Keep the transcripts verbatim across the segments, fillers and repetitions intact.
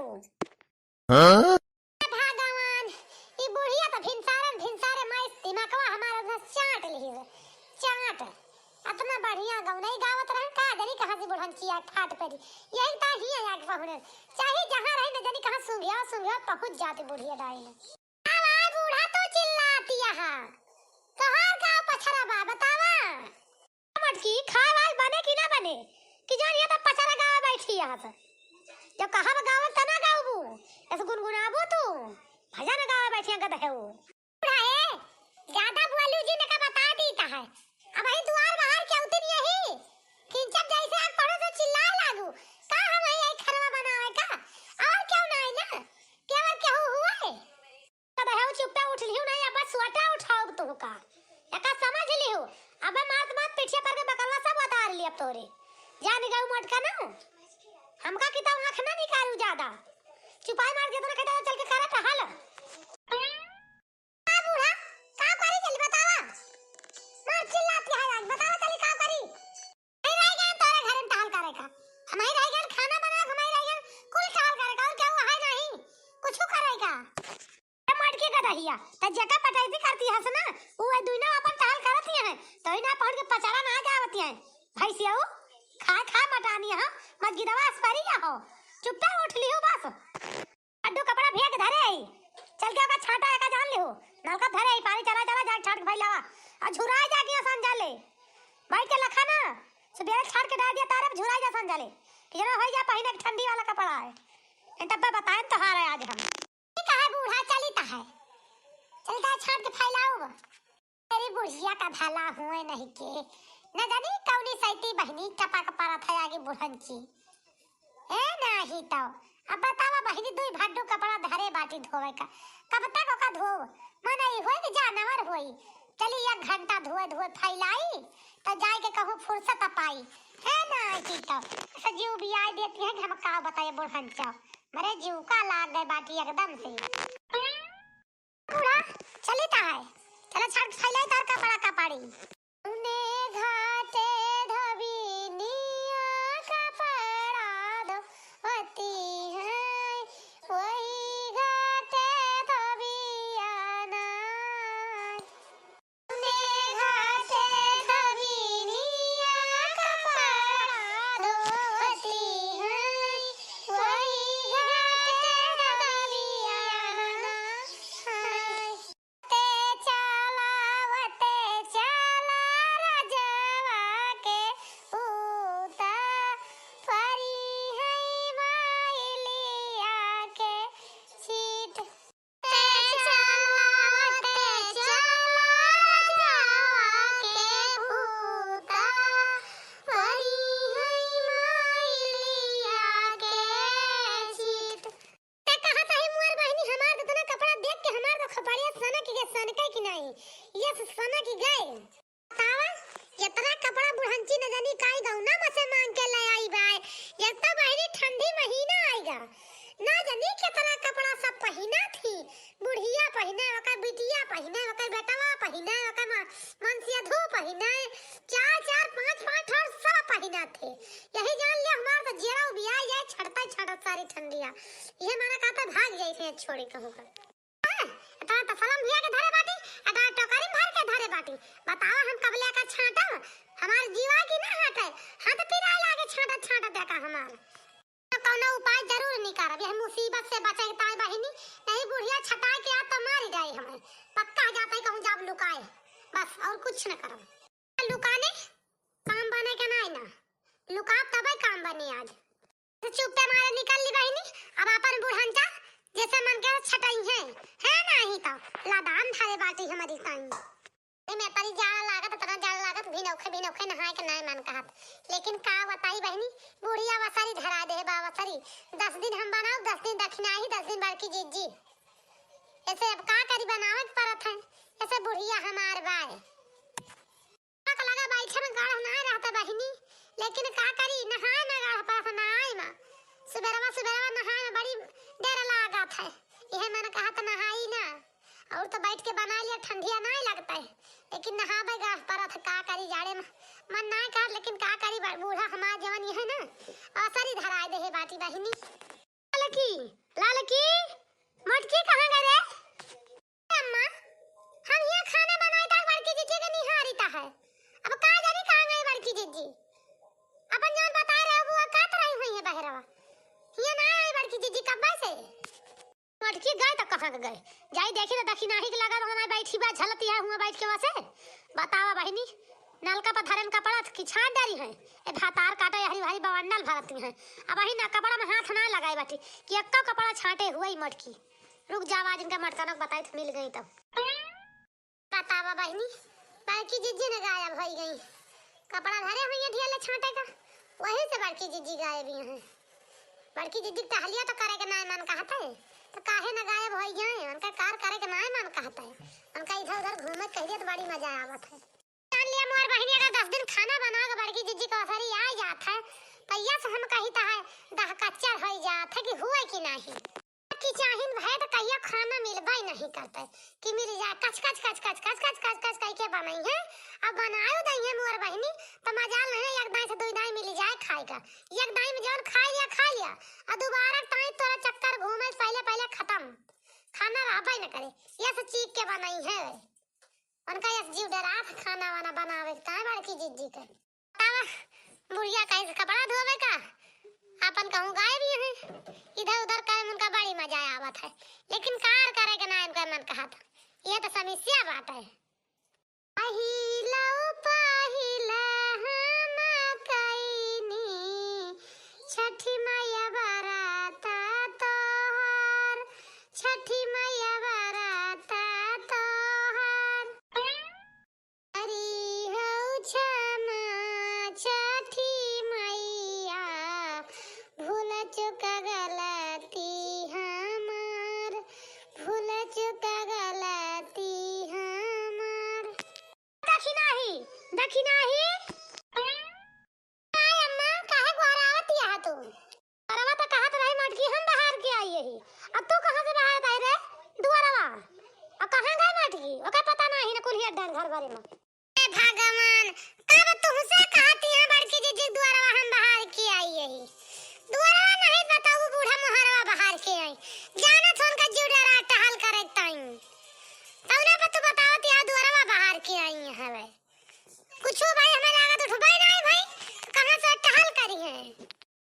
हाँ? भगवान, ई बुढ़िया त भिनसारे भिनसारे माई दिमागवा हमारा न चाट लिही है, चाट। अतना बढ़िया गौनई गावत रहन, का जानी कहाँ से बुढ़न चिया फाट पड़ी। यही ता ही आके पहुने, चाहे जहाँ रही न जानी कहाँ सूंघिया सूंघिया पहुँच जाती बुढ़िया डाइन। अब आए बूढ़ा तो चिल्लाती है, तोहार का पछरा बा बतावा? मटकी, खाए वाए बने कि ना बने? कि जौन ये तो पचरा गावे बैठी यहाँ से। जब कहा गावे त ना गावबू, ऐसे गुनगुनाबू तू। भजन गावे बैठी यहाँ गदहेऊ। बूढ़ा ए, ज्यादा बोलू जी ने का बता दी ता है। अब ही दुआर बाहर के उतरी यही। फिर जब जैसे आग पड़ो तो चिल्लाए लागू। का हम यही, यही खरवा बनावे का? और क्यों ना है ना? केवल केहू हुए? तब हेउ चुप्पे उठ लिहू नहीं, अब सोटा उठाउब तुहका। एका समझ लिहू। अबे मात मात पीछे करके बकलवा सब उतार ली अब तोरे। जान गऊ मोटका ना। हमका किता आँख ना निकालू ज्यादा। चुपाई मार के इतना कहता चल के करा टहल। का बूढ़ा, का करी चली बतावा? मार चिल्लाती है आज, बतावा चली का करी? हम ही रह गए तोरे घर में टहल करे का। हम ही रह गए खाना बना, हम ही रह गए कुल टहल करे का, और केहू है नहीं कुछ करे का। ए मटकी गदहिया, त जेका पटैती करती हस ना, उ ए दुइनो अपन टहल करत ही हैं, तो ही ना पहुंच के पचड़ा ना जावती हैं। भैंसिया उ, खाए खाए मटानी हो, मत गिदवा असपरी हो, चुप्पे उठ लिहू बस। अड्डू कपड़ा भिया के धरे आई, चल के ओका छाटा एका जान लिहू, नलका धरे आई, पानी चला चला जाके छाट के फैलावा, और झुराए जाके असन जा ले, बैठ के लखा ना, सुबेरे छाट के डाल दिया तारे, झुराए जा सन जा ले, कि जना हो जा पहिने के ठंडी वाला कपड़ा है, ए तब्बे बताएन तोहार आज हम। ठीक है बूढ़ा, चलित है, चलित है छाट के फैलाउब। तेरी बुढ़िया का भला हुए नहीं के, न जानी कौनी सैती बहिनी टपक परत है आगे बुढ़ंची। ए नाही तो, अब बतावा बहिनी, दुई भड्डू कपड़ा धरे बाटी धोवे का, कब तक ओका धोव? मन ई होई कि जानवर होई, चली एक घंटा धोए धोए फैलाई, त जाए के कहूँ फुर्सत पाई। ए नाही तो, ऐसे जीव बियाई देती है कि हम का बताए बुढ़ंचा। मरे जीव का लाग गए बाटी एकदम से। बूढ़ा, चलित है, चला छाट फैलाई तार कपड़ा कपाड़ी। उने घाटे धबिनिया कपड़ा धोवती है, वही घाटे धबिया ना। उने घाटे धबिनिया कपड़ा धोवती है, वही घाटे धबिया ना। ते चला, वते चला, रजवा के पूता, परी है माइलिया के चीट। ते चला, वते चला, रजवा के पूता, परी है माइलिया के चीट। ते कहा चाही मुअर बहिनी, हमार तो इतना कपड़ा देख के हमार तो खोपड़िया सनक के सनके कि नहीं, ये से सनक गए। बतावा, इतना कपड़ा बुढ़ंची न जानी काई गौना में से मांग के ले आई बाय। एक तो बहिनी ठंडी महीना आएगा, ना जानी कितना कपड़ा सब पहिना थी। बुढ़िया पहिने, ओकर बिटिया पहिने, ओकर बेटवा पहिने, ओकर म-, मनसिया धो पहिने, चार चार पाँच पाँच ठो सब पहिना थे। यही जान ले हमार तो जेरा उबिया जाए, छड़ता छड़त सारी ठंडिया। ये मारा कहता भाग जाए थे छोड़ी कहूँ का। हाँ, इतना तसलम भिया के धरे बाटी, इतना टोकरी भर के धरे बाटी। बतावा हम कब लेकर छाटब? हमार जीवा की ना हटे, हाथ पिराए लागे छाटत छाटत देखा हमार। तो कौनो उपाय जरूर निकारब, यह मुसीबत से बचे के ताई बहिनी, नहीं बुढ़िया छटाए के आ तो मारी जाए हमें। पक्का जाता ही कहूँ जाब लुकाए, बस और कुछ न करब। लुकाने काम बने के नाई ना, लुकाब तबे काम बने आज। तो चुप्पे मारे निकल ली बहिनी, अब अपन बुढ़न जा जैसे मन के छटाई है, है नाही तो लदान धरे बाटी हमारी ताई। ए में परी जाड़ लागत, इतना जाड़ लागत, भिनौखे, भिनौखे नहाए के नाय मन कहत। लेकिन का बताई बहिनी, बुढ़िया वसरी धरा दे बा वसरी। दस दिन हम बनाओ, दस दिन दखिनाही, दस दिन बड़की जिज्जी। ऐसे अब का करी, बनावे के परत है। ऐसे बुढ़िया हमार बाय। का लगा बैठे में गाढ़ ना रहता बहिनी, लेकिन का करी, नहाए में गाढ़ परत, नहाए में। सुबेरवा, सुबेरवा नहाए में बड़ी देर लागत है। यह मन कहत नहाई ना। और तो बैठ के बना लिया, ठंडिया नाय लगता है, लेकिन नहावे गाढ़ परत है, का करी जाड़े में मन नाय कर, लेकिन का करी, बा-, बूढ़ा हमार जवन ये है ना, असरी धराए दे है बाटी बहिनी। की, ललकी, मोटकी कहाँ गए रे? अम्मा, हम यहाँ खाना बनाई ता बड़की जिज्जी के निहारी ता है। अब का जानी कहाँ गई बड़की जिज्जी? अपन जौन बताए रहे बुआ का तो रही हुई है बहरवा। यहाँ ना आई बड़की जिज्जी कब्बे से। मोटकी गए तो कहाँ के गए? जाई देखी तो दखिनाही के लगा वहाँ बैठी बा, झलती है हुआ बैठ के वसे। बतावा बहिनी, नलका पर धरन कपड़ा की छाट डारी है। ए भातार काटो यहरी भारी बवंडल भरती है। अब वही ना कपड़ा में हाथ ना लगाए बाटी कि एक्का कपड़ा छाटे हुआ ही मोटकी। रुक जावा, आज इनका मटकनक बताई तो मिल गई तब। बतावा बहिनी, बड़की जिज्जी न गायब होई गई। कपड़ा धरे हुई है ढियाले छाटे का, वही से बड़की जिज्जी गायब ही हैं। बड़की जिज्जी के टहलिया तो करे के नाय मन कहत है, तो काहे न गायब होई गए? उनका कार करे के नाय मन कहत है, उनका इधर उधर घूमे कह दिया तो बड़ी मजा आवत है। जान लिया मोर बहिनी, अगर दस दिन खाना बना के बड़की जिज्जी का असरी आ जात है, तो यस हम कही तो है दह कच्चर हो जात है कि हुए कि नहीं। कि चाहिन भय तो कहियो खाना मिलबे नहीं करते कि मिल जाए। कच कच कच कच कच कच कच कच कह के बनाई है। अब बनायो दई है मोर बहिनी, तो मजाल नहीं है, एक दाई से दो दाई मिल जाए खाए का। एक दाई में जौन खा लिया खा लिया, और दोबारा ताई तोरा चक्कर घूमे से पहले पहले खत्म, खाना रहबे न करे। ये से चीख के बनाई है। उनका यस जीव डरात खाना वाना बनावे के ताई बड़की जिज्जी के। बतावा, बुढ़िया कहीं से कपड़ा धोवे का, अपन कहूँ गायब ही है। इधर उधर करे में उनका बड़ी मजा आवत है, लेकिन कार करे के ना इनका मन कहत। ये तो समस्या बात है। पहिलो पहिल हम कईनी छठी मैया बराता तोहार, छठी मैया बराता तोहार। हरी हौ क्षमा छठी मैया, भूल चूक गलती हमार, भूल चूक गलती हमार। दखिनाही, दखिनाही। काय अम्मा, काहे गोहरावत यहा तू? दुआरवा तो कहत रही मटकी हम बहार के आई यही। अब तू कहाँ से बहार आई रे? दुआरवा। अब कहाँ गए मटकी? ओकर पता नाही न कुल ही अड्डा घर बारे में। हे भगवान, कब तुहसे कहती है बड़की जिज्जी दुआरवा हम बहार के आई यही। दुआरवा नहीं बताऊ बूढ़ा मोहरवा बहार के आई। जानत होन का जीव डरा टहल करे ताई। तौने पर तू बतावत यहाँ दुआरवा बहार के आई हवे। कुछो भाई हमारे आगे तो उठबे नहीं भाई, तो कहाँ से टहल करी है?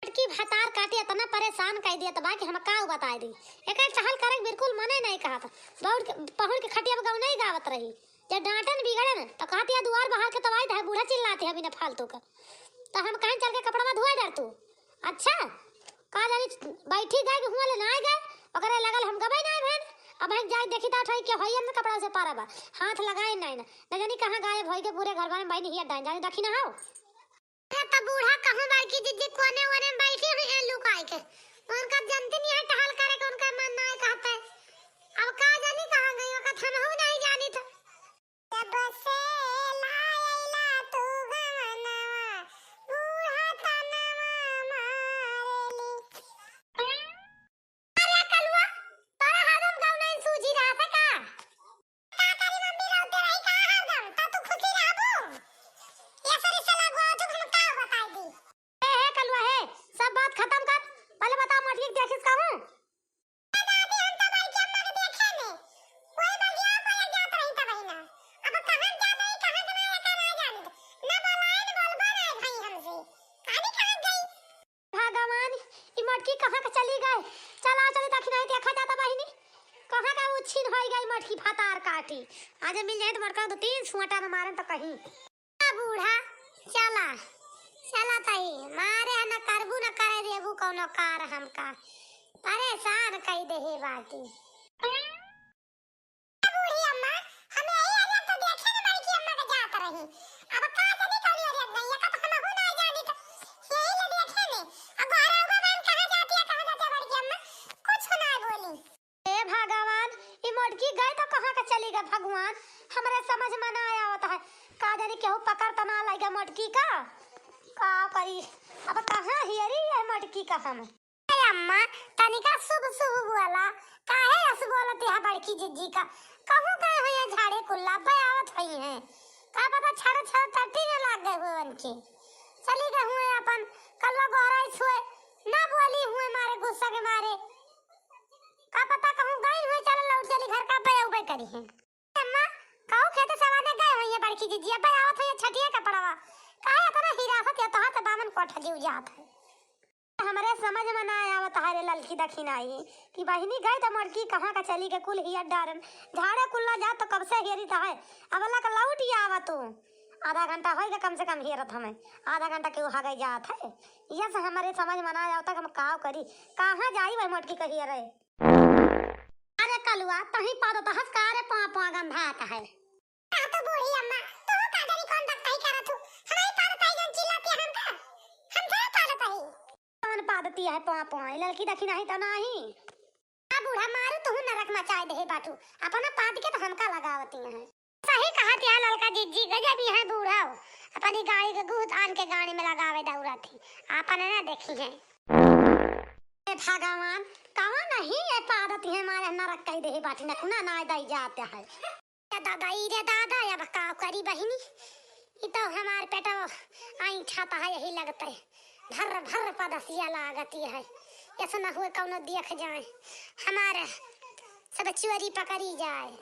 बड़की भतार काटी इतना परेशान कर दिया तबा कि हम का बताई दी। एक टहल करे के बिल्कुल मने नहीं कहत। बहुर के, पहुर के खटिया पे गौ नहीं गावत रही। जब डांटन बिगड़न तो कहती है दुआर बहार के तवाई दे बूढ़ा चिल्लाती है बिना फालतू का। तो हम कहें चल के कपड़ा धोए डर तू। अच्छा, का जानी बैठी गए कि हुआ ले ना गए, ओकरे लगल हम गबे ना भेन। अब हम जाए देखी ता ठोई के होई हम कपड़ा से पारा बा। हाथ लगाए नहीं ना, न जानी कहाँ गायब होई के पूरे घर में बहनी हिया डाइन जानी दखी ना हो। अरे तो बूढ़ा कहूँ बड़की जिज्जी कोने ओने में बैठी हुई है लुकाई के। उनका जनती नहीं है टहल करे के उनका मन ना है कहते। अब का जानी कहाँ गई, ओका हमहू नहीं जानी तो। जब से लायला तू गवनवा, बूढ़ा तनवा मारेली। अरे कलुआ, तोरा हरदम गाँव नहीं सूझी रहा था का? का करी मम्मी, रहते रही का हरदम, तब तू खुशी रहबू? ये सरी से लगवा, तू हम का बताई दी? ए, हे कलुआ हे, सब बात खत्म कर, पहले बता मटिया के देखिस कहूँ? ए दादी, हम तो बड़की अम्मा के देखे में, कोई बगिया कोई जात रही तब ही ना। अब कहाँ जात रही, कहाँ के ना, एका ना जानी। ना बोलाए, ना बोलबो ना भाई हमसे। कहाँ भी कहाँ गई? भगवान, ई मटकी कहाँ के चली गए? चला, चली, देखी नहीं देखा जाता बहिनी, कहाँ का उछिन होई गई मटकी भतार काटी। आज मिल जाए तो मटका दो तीन सुआटा न मारन तो कहीं। आ बूढ़ा, चला, चला तही, मारे न करबू न करे देबू कौनो कार हमका, परेशान कई देहे बाटी। बूढ़ी अम्मा, हम यही एरिया तो देखे न बड़की अम्मा के जात रही। अब का जानी कौन एरिया गई, एका तो हमहू ना जानी तो यही ले देखे ने। अब घरवा बन कहाँ जाती है, कहाँ जाती है बड़की अम्मा? कुछ ना बोली। हे भगवान, ई मोटकी गई तो कहाँ के चली गई भगवान? हमरे समझ में ना आवत है। का जानी केहू पकड़ तो ना लइगा मोटकी का? का करी? अब कहाँ हियरी ये मोटकी का हम? अरे अम्मा, तनिका शुभ शुभ बोला, काहे अस बोलत है बड़की जिज्जी का? कहूँ गए हो ये झाड़े कुल्ला पे आवत हुई हैं। का पता छड़ छड़ टट्टी न लाग गए हुए उनके। चली गए हुए अपन कलवा गोहराई छुए। ना बोली हुए मारे गुस्सा के मारे। का पता कहूँ गई हुए, चल लौट चली घर का, अब्बे अउबे करी है। अम्मा, कहूँ खेते सवाने गए हुए हैं बड़की जीजी, अब्बे आवत हुए छठिया कपड़वा। काहे इतना हिरासत है तोहार, तो बामन कोठा जीव जात है। हमरे समझ में ना आवत है रे ललकी दखिनाही कि बहिनी गई तो मोटकी कहाँ का चली के कुल हियर डारन। झाड़े कुल्ला जा तो कब से हेरी तो है, अब लक लौट ही आवा तू। आधा घंटा होइगा कम से कम हेरत हमें, आधा घंटा के उहा गई जात है। यस हमरे समझ में ना आवत, हम काव करी, कहाँ जाई वही मोटकी कहिए रहे। अरे कलुआ, तही पादत हस का रे, पाँ पाँ गंधात है। का तो बूढ़ी अम्मा, तू का डरी कौन बकताई करत हूँ? हमारी पादत आई जौन चिल्लाती है हमका? हम थोड़ा पादत आई। कौन पादती है पाँ पाँ? ललकी दखिनाही तो नाही। आ बूढ़ा मारू, तू नरक मचाए देहे बाटू। अपना पाद के तो हमका लगावती है। सही कहत है ललका जीजी, गजब ही है बूढ़ा। अपनी गाड़ी के गुहत आन के गाड़ी में लगावे दौड़त ही। आपन ना देखी है। ए भगवान, कवा नहीं ये पादत है, मारे नरक कह देहे बाटी, नकुना ना दई जाते है। ए दादा, ई रे दादा, अब का करी बहिनी? ई तो हमार पेटवा ऐंठत है, यही लगते भर भर पदसिया लागती है। ऐसा ना हुए कौनो देख जाए, हमार सब चोरी पकड़ी जाए।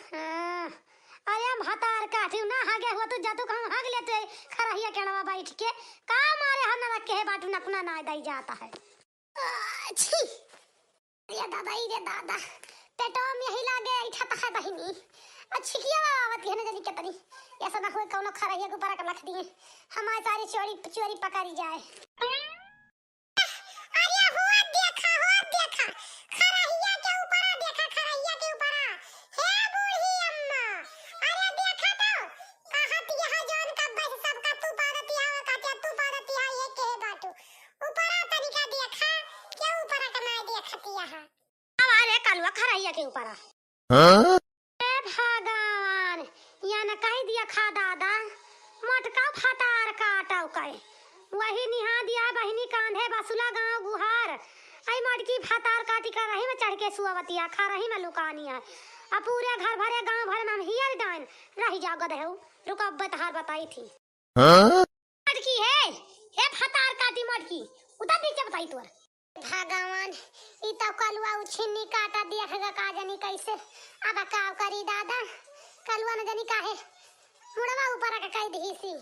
हाँ, अरे हम हतार काटी ना हगे हुआ तो जातू कहूँ हग लेते खरहिया केड़वा बैठ के। का मारे हम रखे है बाटू नकुना ना दई जाता है। आ, छी। अरे दादा, ई रे दादा, पेटवा में यही लागे ऐठत है बहिनी। आ छिकिया आवत है ना जनी केतनी। ऐसा ना होए कौनो खरहिया के ऊपर रख दिए, हमारे सारी चोरी चोरी पकड़ी जाए। अरे हुआ देखा, हुआ देखा, खरहिया के ऊपर देखा, खरहिया के ऊपर। हे बूढ़ी अम्मा, अरे देखा तो, कहत यह जौन कब्बे से सबका तू पादती है, वो कहते तू पादती है, ये के बाटू। ऊपरा तनिका देखा, के ऊपरा के नाय देखत यह। अब आ रे कलुआ खरहिया के ऊपरा। हाँ? ए भगवान, या न कही दिया खा दादा, मोटका फतार काटव कहे। वही निहा दिया बहिनी कांधे बसुला गाँव गुहार। आई मोटकी फतार काटी खरही में चढ़ के सुअवतिया, खरही में लुकानी है। अब पूरे घर भरे गाँव भर में हम हियर डाइन रह जाओ गदहेऊ। रुको अब तहार बताई थी। हाँ? मोटकी हे, हे फतार काटी मोटकी, उतर नीचे बताई तोर। भगवान, ई तो कलुआ उछिन्नी काटा देख ग का जनी कैसे। अब का करी दादा, कलुआ न जनी काहे मुड़वा ऊपर के कई दिही सी।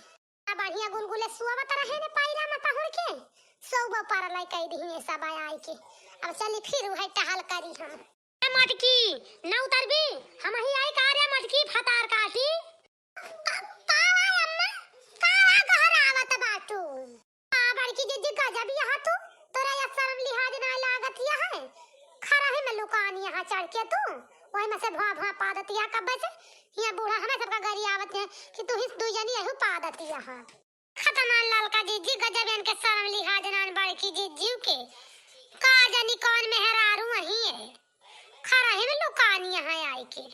अब बढ़िया गुलगुले सुअवत रहे ने पैरा में पहुड़ के, सौबो पर लाई कई दिही सब आई के। अब चली फिर उहे टहल करी हम। ए मटकी, न उतरबी? हमही आई का रे मटकी फतार काटी? का, का बा अम्मा? का बा गोहरावत बाटू? आ बड़की जीजी गजब यहाँ तू, तोरा या शर्म लिहाज ना लागत यहाँ है। खरही में लुकान यहाँ चढ़ के तू, वही में से भुआ भुआ पादत यहाँ कब्बे से। यहाँ बूढ़ा हमें सबका गरियावत है कि तू ही दुई जनी यहू पादत यहाँ। खतरनाक ललका जीजी गजब इनके शर्म लिहाज नान बड़की जीजी के। का जानी कौन मेहरारू वही है। खरही में लुकान यहाँ आई के।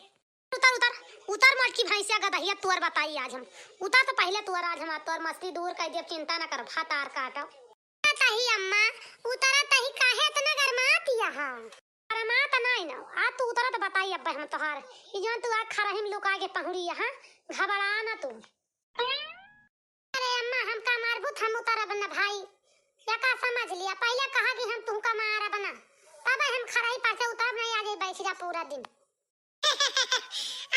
उतर, उतर, उतर मोटकी भैंसिया गदहिया, तोर बताई आज हम। उतर तो पहले तोर आज हम, तोर मस्ती दूर कर दिया, चिंता न कर, भातार काटो। तही अम्मा, उतरा तही काहे इतना गरमात यहाँ? गरमात नहीं न, आ तू उतरा तो बताई अब हम तोहार। ई जौन तू आ खरही में लुका के पहुड़ी यहाँ, घबरा न तू। अरे अम्मा, हमका मारबू त हम उतरब न भाई, या का समझ लिया? पहले कहा कि हम तुमका मारब न, तब हम खरही पर से उतरब नहीं, आज ही बैठ जा पूरा दिन।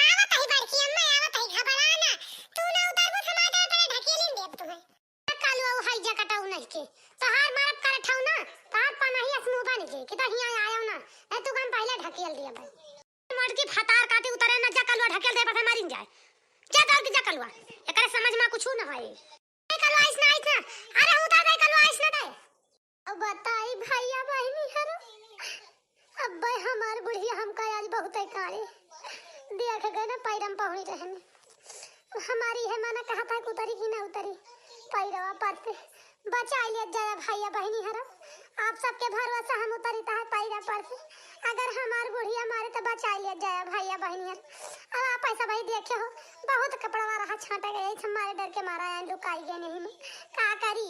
आवत ही बड़की अम्मा, आवत ही, घबरा ना। तू ना उतरबू, टमाटर पर ढकेलिन देब तुम्हें। कलुआ है जकटाऊ नहीं के, तोहार मारब करठाऊ ना, तोहार पनही असमू बन के, कि तो हियाँ आयो ना, नहीं तू हम पहले ढकेल दिया भाई। मोटकी फतार काटी उतरे ना, जा कलुआ ढकेल दे, बस मारिन जाए। जा दौड़ के जा कलुआ, एकरे समझ में कुछ ना है। ए कलुआ आइस ना, आइस ना, अरे उतर दे कलुआ, आइस ना दे। अब बताई भैया बहिनी हरो, अब्बे हमार बुढ़िया हमका आज बहुते कारे देख गए ना, पैरम पहुड़ी रहनी। हमारी है मना कहत है कि उतरी कि ना उतरी पैरवा पर से। बचाई लिया जाया भैया बहिनी हरो, आप सबके भरोसा हम उतरी ता है पैरा पर से। अगर हमार बुढ़िया मारे तो बचाई लिया जाया भैया बहिनी हरो। अब आप ऐसा भाई देखे हो, बहुत कपड़वा रहा छांटे गए, हमारे डर के मारा यहाँ लुकाई गए नहीं में। का करी?